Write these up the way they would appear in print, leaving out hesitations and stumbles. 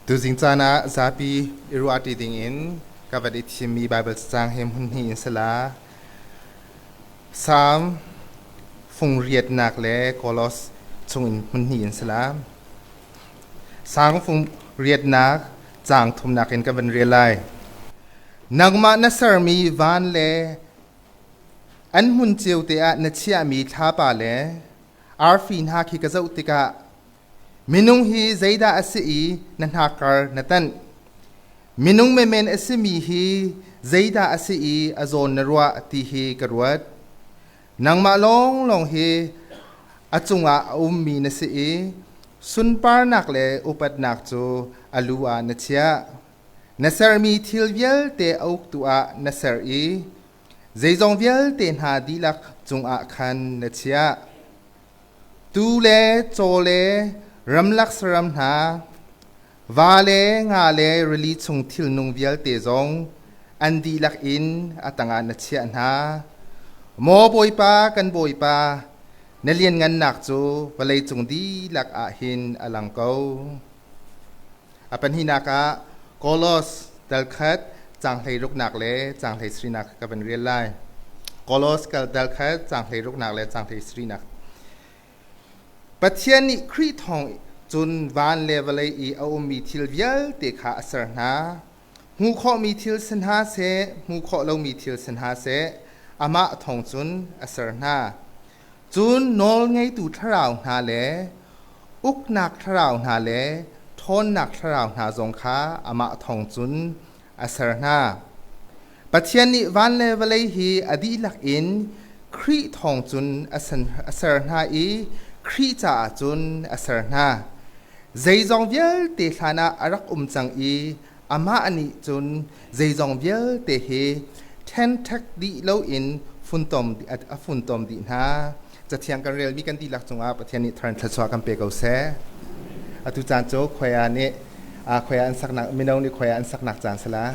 Tuzing caan ah zapi i ruahṭi dingin ka van i thimmi Baibal cacang hi hmun hnih in si la. Salm fung riatnak le Kolos chungin hmun hnih in si la. Sang fung riatnak caang thumnak in ka van rel lai. Nangmah na sermi van le an hmun cio te ah na chiahmi thlapa le arfi hna khi ka zoh tikah Minung hi zeidah a si i na hnakkar na tanh? Minung menmen a simi hi zeidah a si i a zawn na ruah ti hi ka ruat. Nangmah lawnglawng hi a cungah a ummi na si i sunparnak le upatnak cu a lu ah na chiah. Na sermi thil vialte a uktu ah na ser i zeizong vialte hna dihlak cungah khan na chiah. Tuu le caw le ramlak saram hna, va le nga le rili chung thilnung vialte zong an dihlak in a tangah na chiah hna. Maw Bawipa kan Bawipa, na lianngannak cu vawleicung dihlak ah hin a lang ko. A pahnihnak ah Kolos dal khat caang hleiruknak le caang hleisarihnak ka van rel lai. Kolos dal khat caang hleiruknak le caang hleisarihnak. Pathian nih Khrih thawng cun van le vawlei i a ummi thil vialte kha a ser hna. Hmuh khawhmi thil si hna seh, hmuh khawh lomi thil si hna seh, amah thawng cun a ser hna. Cun nawlngeitu thlarau hna le uknak thlarau hna le ṭhawnnak thlarau hna zong kha amah thawng cun a ser hna. Pathian nih van le vawlei hi a dihlak in Khrih thawng cun a ser hna i Khrih caah cun a ser hna. Zeizong vialte hlanah a rak um cang i amah nih cun zeizong vialte hi ṭhenṭhek dih loin funtom a funtom dih hna. Cathiang kan relmi kan dihlak cungah Pathian nih thar in thluachuah kan pe ko seh. Atu caan cu khoia nih khoia an saknak mino nih khoia an saknak caan si la.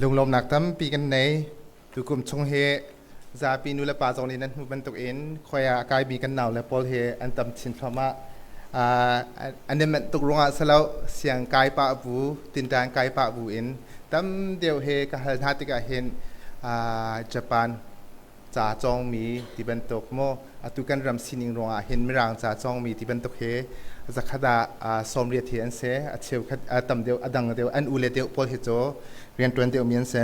Lunglawmnak tampi kan nei. Tukum chung hi zapi nu le pa zong nih nan hmuh bantukin khoi ah a kaimi kan nau le pawl hi an tam chin thluahmah. An i manh tuk ruangah silo siang kai pah bu, tinṭan kai pah bu in tam deuh he ka hal hna tikah hin Japan ca cawngmi ti bantuk maw atu kan ram sining ruangah hin Mirang ca cawngmi ti bantuk he zakhat ah 80 he an si. A cheukhat tam deuh a dang deuh an u le deuh pawl hi cu rianṭuan deuhmi an si.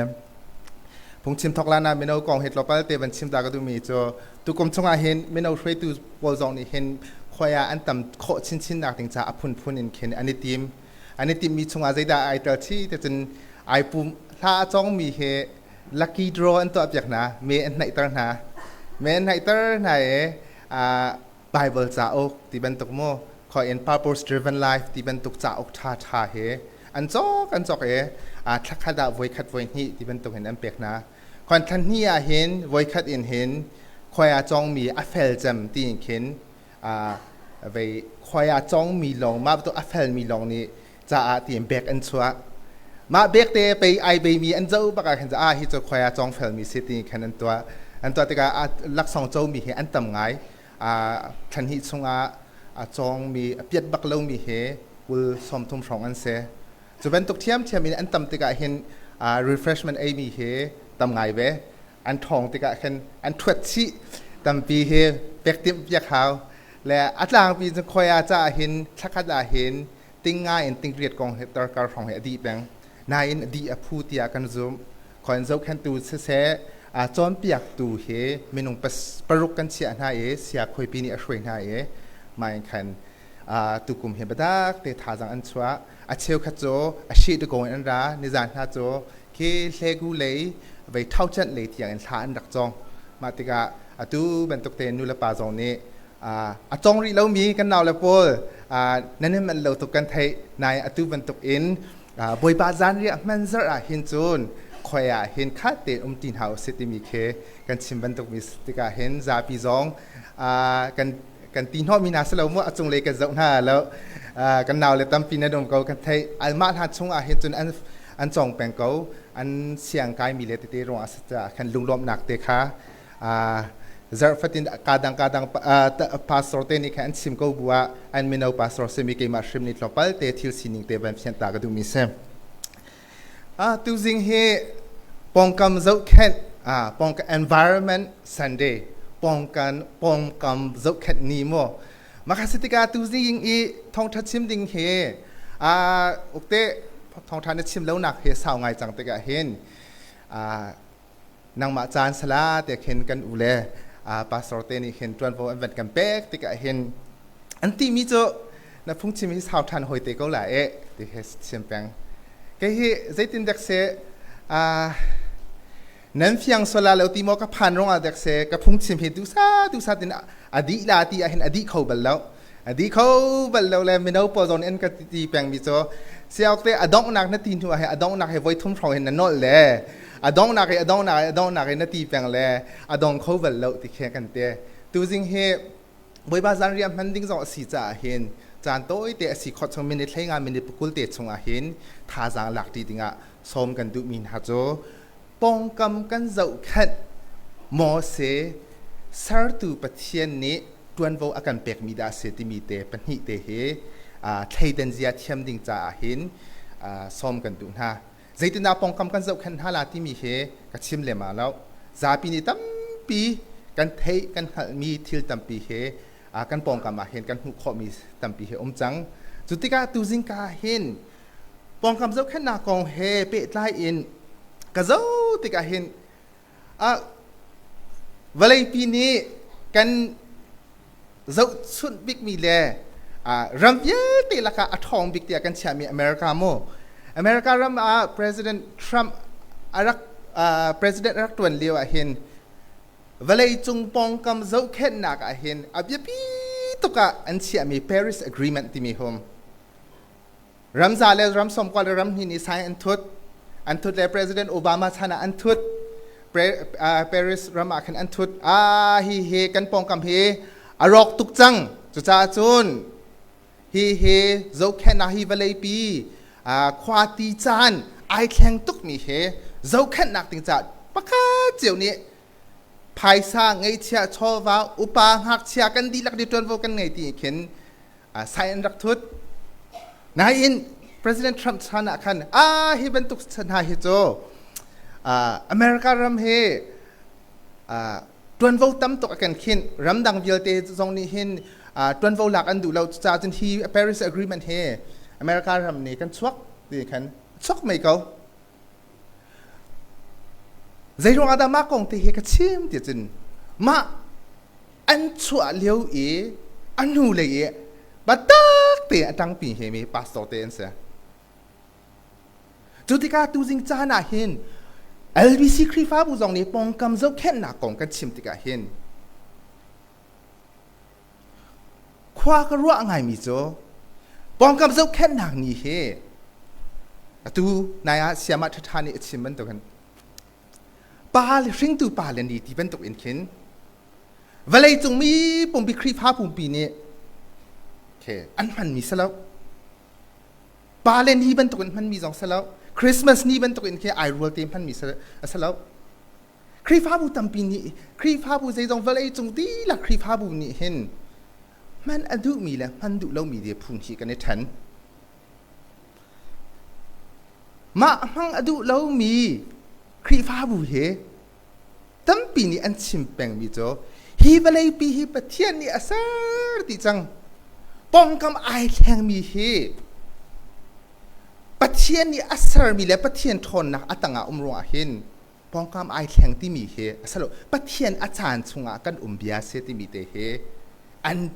Phungchim thawk lan ah mino kong hi tlawpal te van chim ta ka duhmi cu tukum chungah hin mino hruaitu pawl zong nih hin khoi ah an tam khawh chinchin nak ding ca a phunphun in khin an i tim. An i timmi chungah zeidah ai tel chi te cun ai pum hla a cawngmi he lucky draw an tuah piak hna, me an hnaihter hna. Me an hnaihter hna i Bible cauk ti bantuk mu khoi in purpose driven life ti bantuk cauk ṭha ṭha he an cawk an cawk i thlakhat ah voikhat voihnih ti bantuk in an pek hna. Khon thlan hnih ah hin voikhat in hin khoi ah cawngmi a fel cem ti in khin vei khoi ah cawngmi lawng mah bantuk a felmi lawng nih caah tiin bek an chuah. Mah bek te pei ai beimi an zoh bak ah khan ah hi cu khoi ah cawng felmi si ti khan an tuah. An tuah tikah laksawng comi hi an tam ngai. Thlan hnih chungah a cawngmi a piat bak lomi he kul 30 hrawng an si. Cu bantuk ṭhiamṭhiam in an tam tikah hin refreshment eimi hi tam ngai ve. An ṭhawng tikah khin an ṭhuat chih tampi hi pek timh piak hau. Le a tlangpi cu khoi ah caah hin thlakhat ah hin ting nga in ting riat kong he tarkar hrawng he a dih peng. Nain a dih a phu tiah kan zumh. Khoi zohkhenhtu siseh cawnpiaktu hi minung paruk kan chiah hna i sia khuaipi nih a hruai hna i mah in khan tukum hi biatak te thazaang an chuah. A cheukhat cu a shi dakaw in an ra nizan hna cu khi hlegu lei vei thauchanh lei tiang in thla an rak cawng. Mah tikah atu bantuk te nu le pa zong nih a cawng rih lomi kan naule pawl nan i manh lo tuk kan theih nain atu bantuk in Bawipa zanriah hman zarh ah hin cun khoi ah hin khat tein um ti hna usih timi khi kan chim bantuk mi tikah hin zapi zong kan kan ti hnawhmi hna si lo mu a cunglei kan zoh hna lo kan naule tampi nan um ko kan theih almah hna chung ah hin cun an an cawng peng ko an siang kaimi le tete ruangah khan lunglawmhnak te kha zarh fatin kadang kadang pastor te nih khan an chim ko bu ah an mino pastor simi keimah hrim nih tlawmpal te thil sining te van fian ta ka duhmi si. Tuzing hi pawngkam zohkhenh pawngkam environment Sunday pawngkan pawngkam zohkhenh ni mu maka si tikah tuzing i thawngtha chim ding hi ukte thawngtha na chim lo nak hi sau ngai cang tikah hin nangmah caan sala te khin kan u le pastor te nih khin ṭuanvo an van kan pek tikah hin an timi cu na phungchim hi sau ṭhan hoi te ko la e ti he chim peng kei hi zeitin dek se nan fiang sola lo ti maw ka phan rong ah dek se ka phungchim hi dusa dusa tin adi la ti ah hin adi kho bal lo adi kho bal lo le mino pawl zong an ka ti peng mi cu siauk te a donghnak na ti hnu ah hin a donghnak he voi thum hrawng hin na nolh le a donghnak i a donghnak i a donghnak i na ti peng le a dong kho bal lo ti khe kan te tuzing hi Bawipa zanriah hman ding zong a si caah hin caan tawi te a si khawh chung minute 15 minute 20 te chungah hin thazaang lak ṭi dingah sawm kan duhmi hna cu pawngkam kan zohkhenh maw si sertu Pathian nih ṭuanvo a kan pekmi dah a si timi te pahnih te hi thleidan zia thiam ding caah hin sawm kan duh hna. Zeitindah pawngkam kan zohkhenh hna la timi hi ka chim lem ah lo. Zapi nih tampi kan theih kan hngalhmi thil tampi hi kan pawngkam ah hin kan hmuh khawhmi tampi hi um cang. Cu tikah tuzing ka hin pawngkam zohkhenhnak kong he pehtlai in ka zoh tikah hin vawleipi nih kan zohchunh bikmi le ram vialte lakah a ṭhawng bik tiah kan chiahmi America mu. America ram ah President Trump a rak president a rak ṭuan lio ah hin vawleicung pawngkam zohkhenhnak ah hin a biapi tuk ah an chiahmi Paris Agreement timi hum. Ramza le ram sawmkua le ram hnih nih sai an thut. An thut le President Obama chan ah an thut. Paris ram ah khan an thut. Ah hi hi kan pawngkam hi a rawk tuk cang. Cucaah cun hi hi zohkhenhnak hi vawleipi khua ti caan ai thleng tukmi hi Zohkhenhnak ding caah pakhat cio nih phaisa, ngeihchiah, chawva, upa, ngakchia kan dihlak nih ṭuanvo kan ngei ti khin sai an rak thut. Nain President Trump chan ah khan a hi bantuk chan hna hi cu America ram hi ṭuanvo tam tuk a kan khinh. Ramdang vialte zong nih hin ṭuanvo lak an duh lo. Cucaah cun hi Paris Agreement hi America ram nih kan chuak ti khan chuak mei ko. Zeiruang ah dah mah kong te hi ka chim ti cun mah an chuah lio i a hnu lei i biatak tein a ṭangpi hemi pastor te an si. Cu tikah tuzing caan ah hin LBC Khrihfabu zong nih pawngkam zohkhenhnak kong kan chim tikah hin khua ka ruah ngaimi cu pawngkam zohkhenhnak ni hi atu nai ah siamah ṭhaṭha nih a chim bantukin pa le hringtu pa le ni ti bantuk in khin vawleicung mi pumpi Khrihfa pumpi nih an hmanmi si lo. Pa le ni bantuk in hmanmi zong si lo. Christmas ni bantuk in khi ai rual te hmanmi a si lo. Khrihfabu tampi nih Khrihfabu zeizong vawlei cung dihlak Khrihfabu nih hin hman a duhmi le hman duh lomi te phun hi kan i ṭhen. Mah hmang a duh lomi Khrihfabu hi tampi nih an chim pengmi cu hi vawleipi hi Pathian nih a ser ti cang. Pawngkam ai thlengmi hi Pathian nih a sermi le Pathian ṭhawnnak a tangah um ruangah hin pawngkam ai thleng timi hi a si lo. Pathian a caan chungah kan um bia si timi te hi an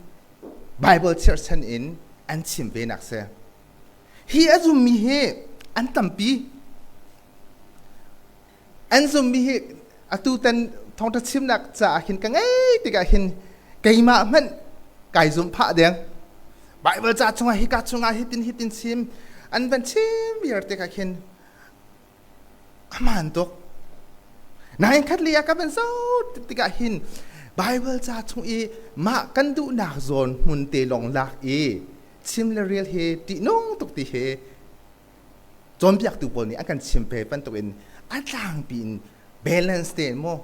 Bible chirhchan in an chim ve nak si. Hi a zummi hi an tampi. An zummi hi atu tan thawngṭha chimnak caah hin ka ngei tikah hin keimah hmanh kai zumh phah deng. Bible ca chungah hika chungah hitin hitin chim an van chim viar tikah khin Amaan tuk. Nain khat li ah ka van zoh tikah hin Bible ca chung i mah kan duhnak zawn hmun te lawng lak i chim le rel hi ṭihnung tuk ti hi cawnpiaktu pawl nih an kan chim pe bantukin a tlangpi in balance te maw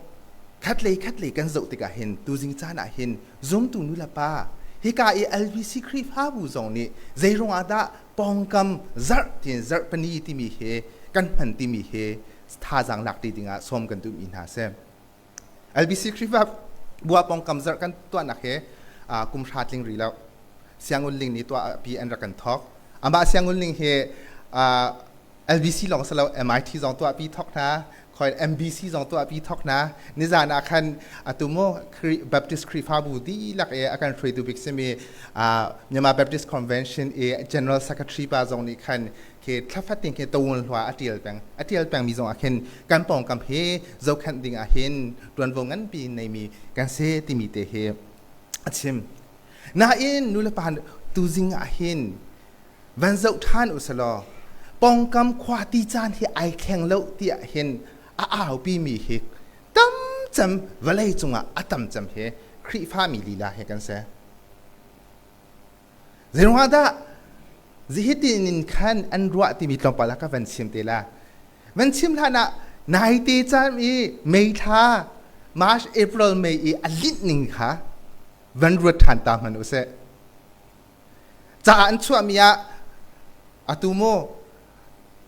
khatlei khatlei kan zoh tikah hin tuzing caan ah hin zumtu nu le pa hika i LBC Khrihfabu zong nih zei ruangah dah pawngkam zarh tiin zarhpini timi hi kan hman timi hi thazaang lak ti dingah sawm kan duhmi hna si. LBC Khrihfa bua pawngkam zarh kan tuahnak hi kum hra tling ri lo. Siangun ling nih tuah pi an rak kan thawk. Amah siangun ling hi LBC lawng si lo MIT zong tuahpi thawk hna khoi MBC zong tuahpi thawk hna nizan ah khan atu mu Baptist Khrihfabu dihlak i a kan hruaitu bik simi Myanmar Baptist Convention i General Secretary pa zong nih khan khi thlafatin khi tawun hlua a tial peng a tial peng mi zong ah khin kan pawngkam hi zohkhenh ding ah hin tuanvo nganpi neimi kan si timi te hi a chim nain nulepa tuzing ah hin Van zoh ṭhan u selaw pawngkam khua ti caan hi ai thleng lo tiah hin a aupi mi hi tam cem vawlei cungah a tam cem hi Khrihfa mi lila he kan si. Zeiruangah dah zihitin in khan an ruah timi tlawmpal ah ka van chim te la. Van chim hlan ah naite caan i May thla March April May i a linh ning kha van ruat ṭhan ta hmanh u sih. Ca an chuahmi ah atu mu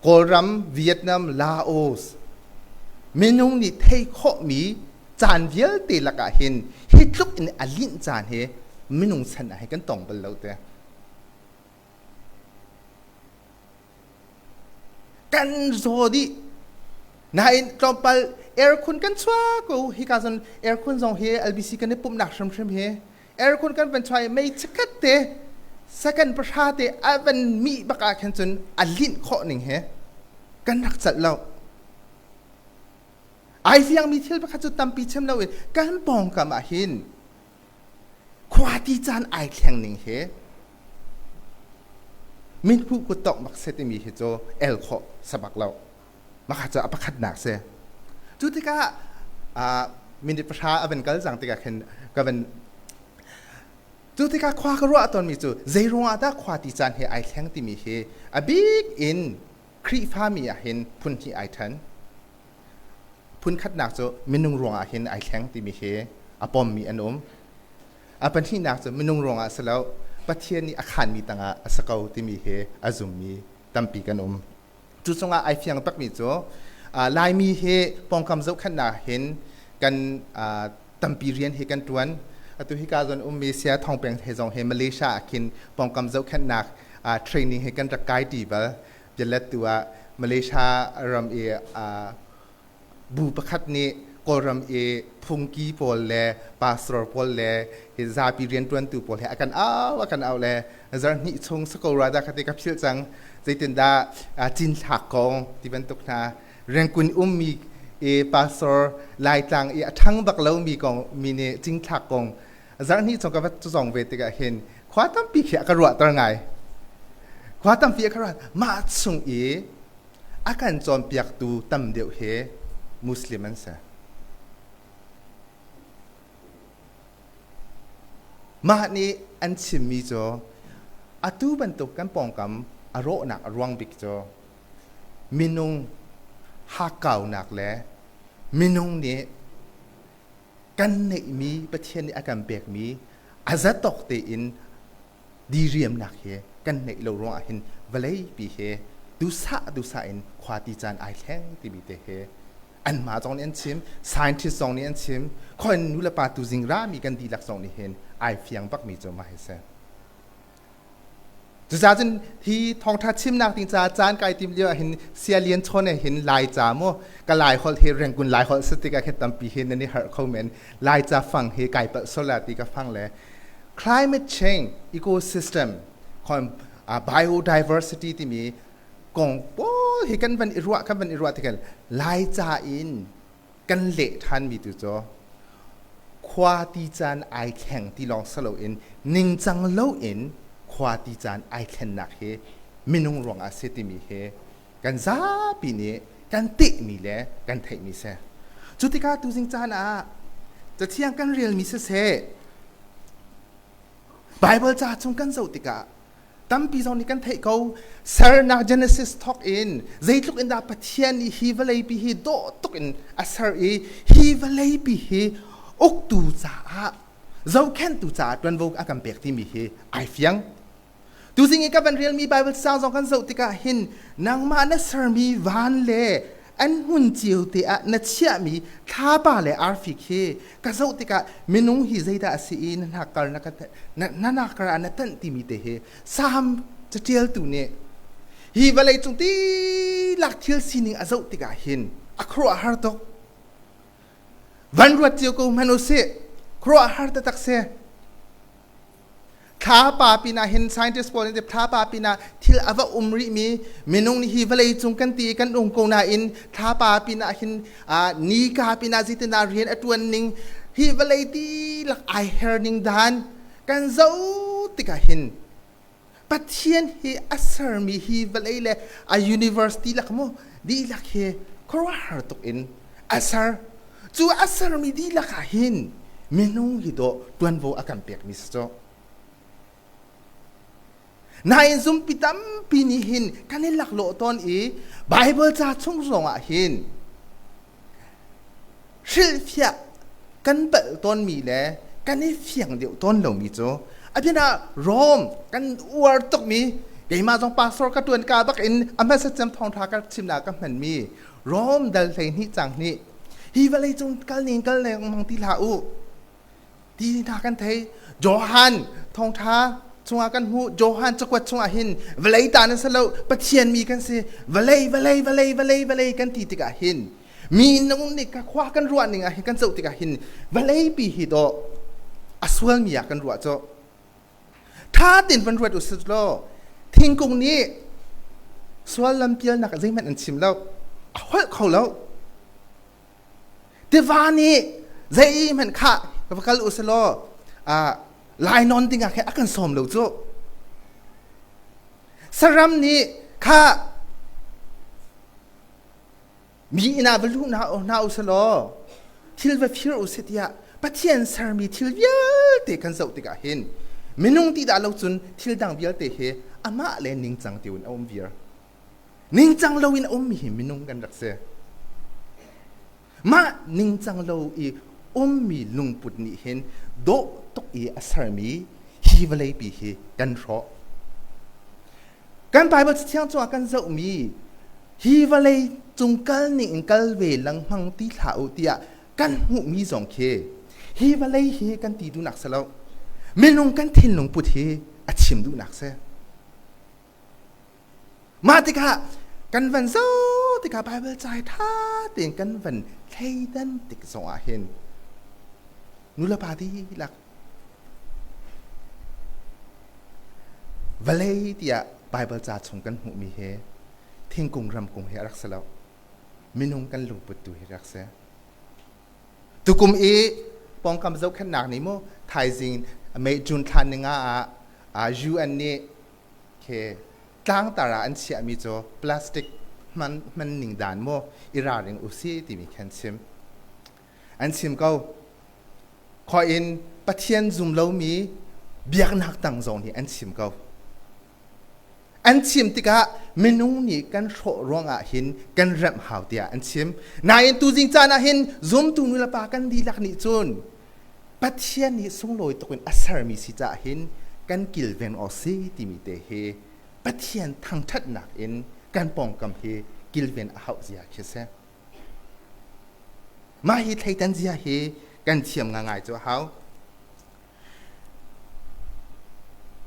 Kawlram, Vietnam, Laos minung nih theih khawhmi caan vialte lakah hin hi tluk in a linh caan hi minung chan ah hin kan tong bal lo te. Kan zaw dih. Nain tlawmpal aircon kan chuah ko hika zon aircon zong hi LBC kan i pumhnak hrimhrim hi aircon kan van chuah i mei chikkhat te second pahra te a van mih bak ah khan cun a linh khawh ning he kan rak celh lo. Ai fiangmi thil pakhat cu tampi chim loin kan pawngkam ah hin khua ti caan ai thleng ning he mithmuh kuttongh bak se timi hi cu el khawh sabak lo. Maka cu a pakhatnak si. Cu tikah minute pahra a van kal cang tikah khin ka van cu tikah khua ka ruah tawnmi cu zei ruangah dah khua ti caan he ai thleng timi hi a bik in Khrihfami ah hin phun hnih ai ṭhen. Phunkhatnak cu minung ruangah hin ai thleng timi hi a pommi an um. A pahnihnak cu minung ruangah si lo, Pathian nih a khanmi tangah a si ko timi hi a zummi tampi kan um. Cu cungah ai fiang takmi cu Laimi hi pawngkam zohkhenhnak hin kan tampi rian hi kan ṭuan. Atu hika zawn ummi Sia Thawngpeng he zong hi Malaysia ah khin pawngkam zohkhenhnak training hi kan rak kai ṭi bal. Bialettu ah Malaysia ram i bu pakhat nih Kawlram i phungki pawl le pastor pawl le hi zapi rianṭuantu pawl he a kan au a kan au le zarhhnih chung sako ra dah khati ka philh cang zeitindah cinthlak kong ti bantuk hna Rengkun ummi i pastor Laitlang i a ṭhang bak lomi kong mi nih cinthlak kong zarhhnih chung ka va zong ve tikah hin khua tampi khi a ka ruahter ngai khua tampi a ka ruah mah chung i a kan cawnpiaktu tam deuh hi Muslim an si. Mah nih an chimmi cu atu bantuk kan pawngkam a rawhnak a ruang bik cu minung hakkaunak le minung nih kan neihmi Pathian nih a kan pekmi a zatawk tein diriamnak hi kan neih lo ruangah hin vawleipi hi duhsah duhsah in khua ti caan ai thleng timi te hi anmah zong nih an chim, scientist zong nih an chim, khoi nu le pa tuzing rami kan dihlak zong nih hin ai fiang bakmi cu mah hi si. Cucaah cun hi thawngṭha chimnak ding caah caan kai tim lio ah hin sia lian chawn he hin Laica mu ka Lai holh hi Rengkun Lai holh si tikah khin tampi hi nan i harh kho men. Laica fang hi kai palh sola ti ka fang le climate change ecosystem biodiversity timi kong pawl hi kan van i ruah kan van i ruah tikah Laica in kan leh ṭhanmi tu cu khua ti caan ai thleng ti lawng si loin ningcang loin khua ti caan ai thlennak hi minung ruangah a si timi hi kan zapi nih kan tehmi le kan theihmi si. Cu tikah tuzing caan ah Cathiang kan relmi siseh Bible ca chung kan zoh tikah tampi zong nih kan theih ko. Sernak Genesis thawk in zeitluk in dah Pathian nih hi vawleipi hi dawh tuk in a ser i hi vawleipi hi uktu caah zohkhenhtu caah ṭuanvo a kan pek timi hi ai fiang. Tuzing i ka van relmi Bible sang zong kan zoh tikah hin nangmah na sermi van le an hmun cio te ah na chiahmi thlapa le arfi khi ka zoh tikah minung hi zeidah a si i na hnakkar na ka na nakkar ah na tanh timi te hi Salm caṭialtu nih hi vawlei cung tilak thil sining a zoh tikah hin a khuaruahhar tuk. Van ruat cio ko hmanh u sih, khuaruahhar taktak si. Thlapa pinah hin scientist pawl nih thlapa pinah thil a va um rihmi minung nih hi vawlei cung kan ti i kan um ko nain thlapa pinah hin nika pinah zeitindah rian a ṭuan ning hi vawlei dihlak ai her ning dan kan zoh tikah hin Pathian hi a sermi hi vawlei le a universe dihlak mu dihlak hi khuaruahhar tuk in a ser. Cu a sermi dihlak ah hin minung hi dawh ṭuanvo a kan pekmi si cu. Nain zumpi tampi nih hin kan i laklawh tawn i Baibal ca chung zongah hin hrilhfiah kan palh tawnmi le kan i fiang deuh tawn lomi cu a biana Rome kan uar tukmi keimah zong pastor ka ṭuan ka bak in a hmasa cem thawngṭha ka chimnak ka hmanmi Rome dal 12 cang hnih hi vawlei cung kal ning kal lengmang ti hlah u ti hna kan thei. Johan thawngṭha chungah kan hmuh. Johan cakuat chungah hin vawlei ta nan si lo, Pathian mi kan si. Vawlei vawlei vawlei vawlei vawlei kan ti tikah hin mi nung nih ka khua kan ruah ning ah hin kan zoh tikah hin vawlei pi hi dawh a sualmi ah kan ruah cu Ṭha tein van ruat u law thingkung nih sual lampialnak zeihmanh an chim lo, a holh kho lo. Tiva nih zeihmanh kha va kal u law lainawn dingah khin a kan sawm lo cu. Saram nih kha mi inn ah va luh hna u law thil va fir u sih tiah Pathian sermi thil vialte kan zoh tikah hin minung ti dah lo cun thil dang vialte hi amah le ningcang tein a um viar. Ningcang loin a ummi hi minung kan rak si. Mah ningcang lo i ummi lungput nih hin dawh tuk i a sermi hi vawleipi hi kan hrawh. Kan Bible Cathiang cungah kan zohmi hi vawlei cung kal ning in kal ve lengmang ti hlah u tiah kan hmuhmi zong khi hi vawlei hi kan ti duhnak si lo. Minung kan thinlung put hi a chim duhnak si. Mah tikah kan van zoh tikah Bible ca hi ṭha tein kan van thleidan tik zongah hin nulepa dihlak vawlei tiah Bible ca chung kan hmuhmi hi thingkung ramkung hi a rak si lo. Minung kan lungput tu hi rak si. Tukum i pawngkam zohkhenhnak nih mu thaizing May June thla ninga ah UN nih khi tlangtar ah an chiahmi cu plastic hman hman ning dan mu i ralring usih timi khi an chim. An chim ko. Khoi in Pathian zum lomi biaknak dang zong nih an chim ko. An chim tikah minung nih kan hrawh ruangah hin kan remh hau tiah an chim. Nain tuzing caan ah hin zumtu nulepa kan dihlak nih cun Pathian nih sunglawi tuk in a sermi si caah hin kan kilven awk si timi te hi Pathian thangṭhatnak in kan pawngkam hi kilven a hauh zia khi si. Mah hi thleidan zia hi kan thiam ngangai cu a hau.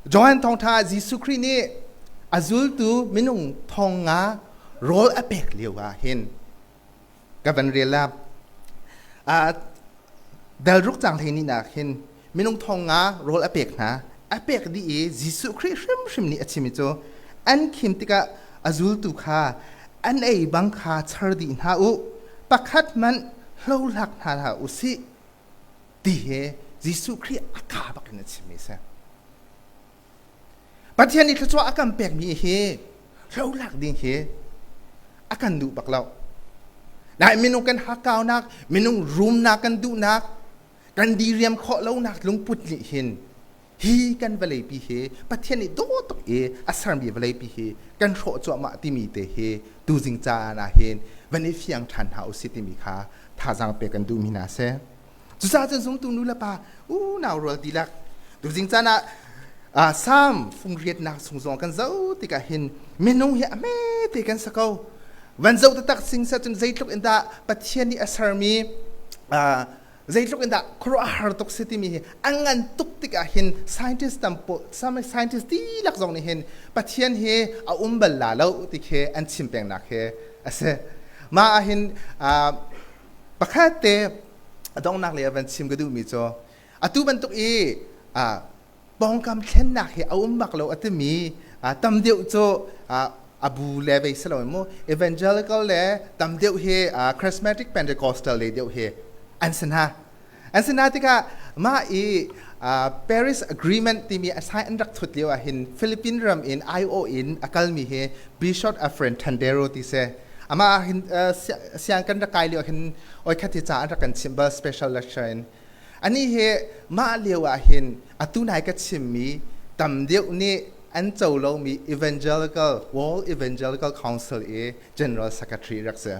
Johan thawngṭha ah Jesuh Khrih nih a zultu minung thong nga rawl a pek lio ah hin ka van rel ah dalruk cang hlei ni nak hin minung thong nga rawl a pek hna. A pek dih i Jesuh Khrih hrimhrim nih a chim i cu an khim tikah a zultu kha an ei bang kha char dih hna u, pakhat hmanh hlohlak hna hlah u sih ti hi Jesuh Khrih a kaa bak in a chimmi a si. Pathian nih thluachuah a kan pekmi hi hlolak ding hi a kan duh bak lo. Nain minung kan hakkaunak, minung rumnak kan duhnak, kan diriam khawh lonak lungput nih hin hi kan vawleipi hi Pathian nih dawh tuk i a sermi vawleipi hi kan hrawh cuahmah timi te hi tuzing caan ah hin van i fiang ṭhan hna usih timi kha thazaang pek kan duhmi hna si. Cucaah cun zumtu nu le pa unau rual dihlak tuzing caan ah Salm fungriatnak chung zong kan zoh tikah hin minung hi a hmete kan si ko. Van zoh taktak sing seh cun zeitluk in dah Pathian nih a sermi zeitluk in dah khuaruahhar tuk si timi hi a ngan tuk tikah hin scientist tam scientist dihlak zong nih hin Pathian hi a um bal la lo ti khi an chim pengnak hi a si. Mah ah hin pakhat te a donghnak lei ah van chim ka duhmi cu atu bantuk i pawngkam thlennak hi a um bak lo a timi tam deuh cu a bu le vei si lo mu evangelical le tam deuh hi charismatic Pentecostal le deuh hi an si hna. An si hna tikah mah i Paris Agreement timi a sign an rak thut lio ah hin Philippine ram in IO in a kalmi hi Bishop Efren Tandero ti si. Amah hin siang kan rak kai lio hin oi khat hi ca an rak kan chimh bal special lecture in. Anih hi mah lio ah hin atu nai ka chimmi tam deuh nih an co lomi Evangelical World Evangelical Council i General Secretary rak si.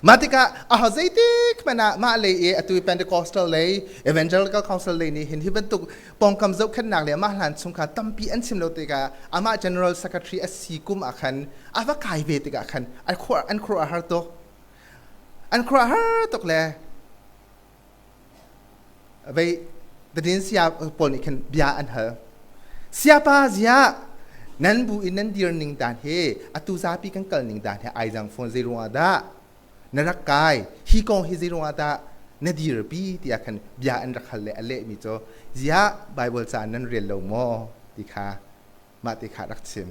Mah tikah aho zeitik hmanh ah mah lei i atu Pentecostal lei Evangelical Council lei nih hin hi bantuk pawngkam zohkhenhnak le mah hlan chung kha tampi an chim lo tikah amah General Secretary a si kum ah khan a va kai ve tikah khan an khuaruah a har tuk. An khuaruah har tuk le vei dadin sia pawl nih khin bia an hal. Siapa ziah nan bu in nan dir ning dan hi atu zapi kan kal ning dan hi ai jang phone zei ruangah dah na rak kai hi kong hi zei ruangah dah na dirpi tiah khan bia an rak hal le a lehmi cu ziah Bible ca nan rel lo maw ti kha mah ti kha rak chim.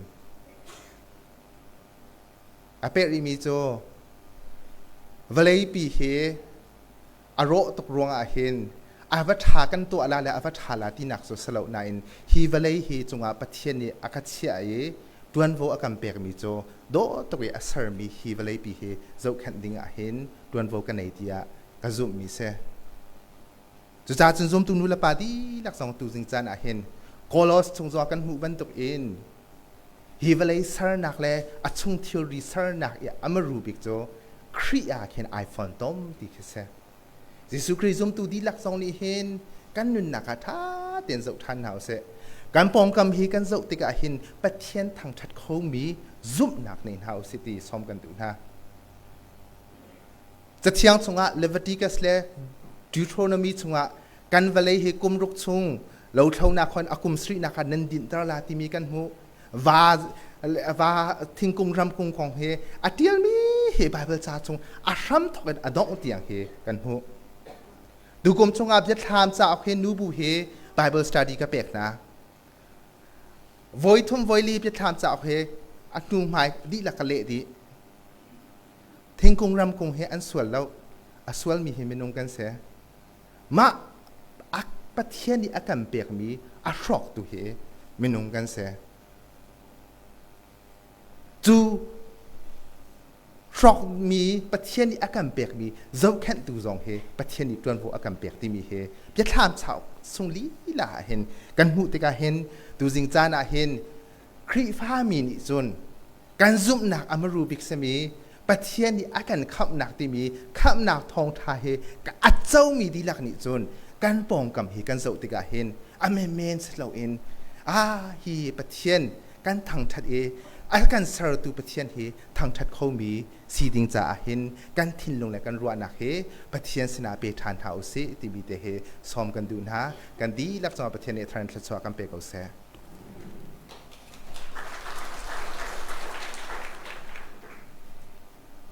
A peh rihmi cu vawleipi hi a rawh tuk ruangah hin a va ṭha kan tuah la le a va ṭha la tinak cu si lo nain hi vawlei hi cungah Pathian nih a ka chiah i ṭuanvo a kan pekmi cu dawh tuk i a sermi hi vawleipi hi zohkhenh ding ah hin ṭuanvo ka nei tiah ka zumhmi si. Cucaah cun zumtu nu le pa dihlak zong tuzing caan ah hin Kolos chung zong kan hmuh bantuk in hi vawlei sernak le a chung thilri sernak i a maru bik cu Khrih ah khin ai fontom ti khi si. Jesuh Khrih zumtu dihlak zong nih hin kan nunnak ah ṭha tein zoh ṭhan hna usih. Kan pawngkam hi kan zoh tikah hin Pathian thangṭhat khomi zumhnak nei hna usih ti sawm kan duh hna. Cathiang chungah Leviticus le Deuteronomy chungah kan vawlei hi kum ruk chung lothlonak hon a kum sarihnak ah nan dinhter la timi kan hmuh. Va va thingkung ramkung kong hi a ṭialmi hi Bible ca chung a hram thawk in a dongh tiang hi kan hmuh. Tukum chungah biathlam cauk hi nubu hi Bible study ka pek hna. Voi thum voi li biathlam cauk hi a hnu hmai dihlak ka leh dih. Thingkung ramkung hi an sual lo. A sualmi hi minung kan si. Mah a Pathian nih a kan pekmi a hrawktu hi minung kan si. Cu hrawkmi Pathian nih a kan pekmi zohkhenhtu zong hi Pathian nih ṭuanvo a kan pek timi hi biathlam chauk sung lila ah hin kan hmuh tikah hin tuzing caan ah hin Khrihfami nih cun kan zumhnak a maru bik simi Pathian nih a kan khamhnak timi khamhnak thawngṭha hi a comi dihlak nih cun kan pawngkam hi kan zoh tikah hin a menmen si loin ah hi Pathian kan thangṭhat i a kan sertu Pathian hi thangṭhat khomi si ding caah hin kan thinlung le kan ruahnak hi Pathian sinah pe ṭhan hna usih timi te hi sawm kan duh hna. Kan dihlak cungah Pathian nih a thar in thluachuah kan pe ko seh.